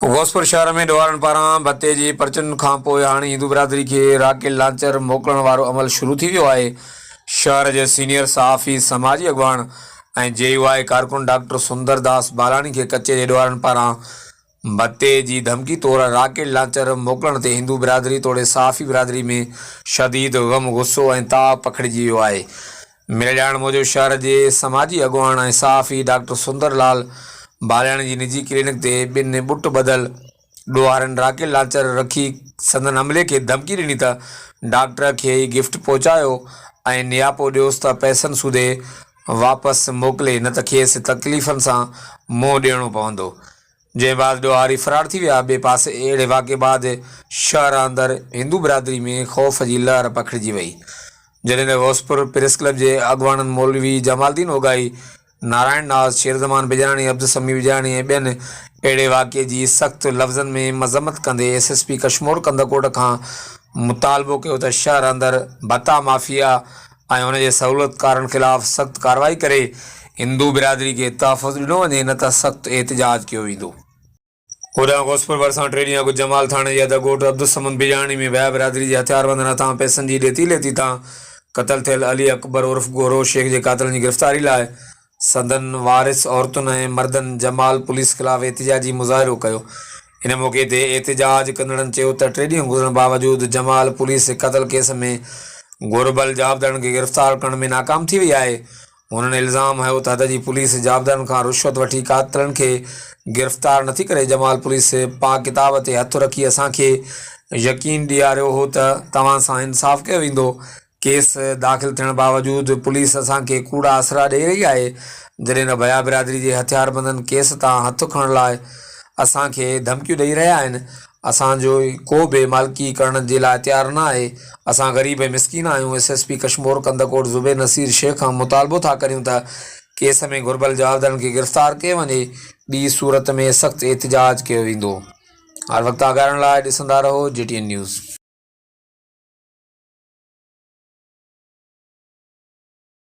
غوثپور شهر ۾ ڏوهارين پاران ڀتي جي پرچن کانپوء هاڻي هندو برادري کي راڪيٽ لانچر موڪلڻ وارو عمل شروع ٿي ويو آهي. شهر جي سينيئر صحافي، سماجي اڳواڻ ۽ جي يو آء ڪارڪن ڊاڪٽر سندر داس بالاڻي کي ڪچي جي ڏوهارين پاران ڀتي جي ڌمڪي طور راڪيٽ لانچر موڪلڻ تي هندو برادري توڙي صحافي برادري ۾ شديد غم، غصو ۽ تاء پکڙجي ويو آهي. مليل ڄاڻ موجب شهر جي سماجي اڳواڻ ۽ صحافي ڊاڪٽر سندر لال بالياڻي جي نجي ڪلينڪ تي ٻن ٻٽ ٻڌل ڏوهارين راڪيٽ لانچر رکي سندن عملي کي ڌمڪي ڏني ته ڊاڪٽر کي هي گفٽ پهچايو ۽ نياپو ڏيوس ته پئسن سوڌي واپس موڪلي نه ته کيس تڪليفن سان منهن ڏيڻو پوندو جنهن بعد ڏوهاري فرار ٿي ويا ٻئي پاسي اهڙي واقعي بعد شهر اندر هندو برادري ۾ خوف جي لهر پکڙجي وئي جڏهن ته غوثپور پريس ڪلب جي اڳواڻن مولوي جمال الدين اوڳاهي، نارائڻ ناز، شير زمان بجراڻي، عبدالسميع بجراڻي ۽ ٻين اهڙي واقعي جي سخت لفظن ۾ مذمت ڪندي S S P Kashmore Kandhkot کان مطالبو ڪيو ته شهر اندر ڀتا مافيا ۽ ان جي سهولتڪارن خلاف سخت ڪارروائي ڪري هندو برادري کي تحفظ ڏنو وڃي نه ته سخت احتجاج ڪيو ويندو. هوڏانهن غوثپور ڀرسان ٽي ڏينهن اڳ جمال ٿاڻي جي حد ڳوٺ عبدالصمد بيجاڻي ۾ ڀيا برادري جي هٿياربندن هٿان پئسن جي ڏيتي ليتي تان قتل ٿيل علي اڪبر عرف گورو شيخ جي قاتلن جي گرفتاري لاء سندن وارث عورتن ۽ مردن جمال پوليس خلاف احتجاجي مظاهرو ڪيو. ان موقعي تي احتجاج ڪندڙن چيو ته ٽي ڏينهن گذرڻ باوجود جمال پوليس قتل ڪيس ۾ گهربل جوابدارن کي گرفتار ڪرڻ ۾ ناڪام ٿي وئي آهي. هنن الزام هنيو ته حد جي پوليس جوابدارن کان رشوت وٺي قاتلن کي گرفتار نٿي ڪري، جمال پوليس پاڪ ڪتاب تي هٿ رکي اسان کي يقين ڏياريو هو ته توهان سان انصاف ڪيو ويندو، ڪيس داخل ٿيڻ باوجود پوليس اسان کي ڪوڙا آسرا ڏئي رهي آهي، جڏهن ته ڀيا برادري جي هٿياربندن ڪيس تان هٿ کڻڻ لاء اسان کي ڌمڪيون ڏئي رهيا آهن، اسان جو ڪو به مالڪي ڪرڻ جي لاء تيار نه آهي، اسان غريب ۽ مسڪين آهيون، S S P Kashmore Kandhkot Zubair Naseer Shaikh کان مطالبو ٿا ڪريون ته ڪيس ۾ گهربل جوابدارن کي گرفتار ڪيو وڃي، ٻي صورت ۾ سخت احتجاج ڪيو ويندو. هر وقت آگاهه رهڻ لاء ڏسندا رهو جي ٽي اين نيوز.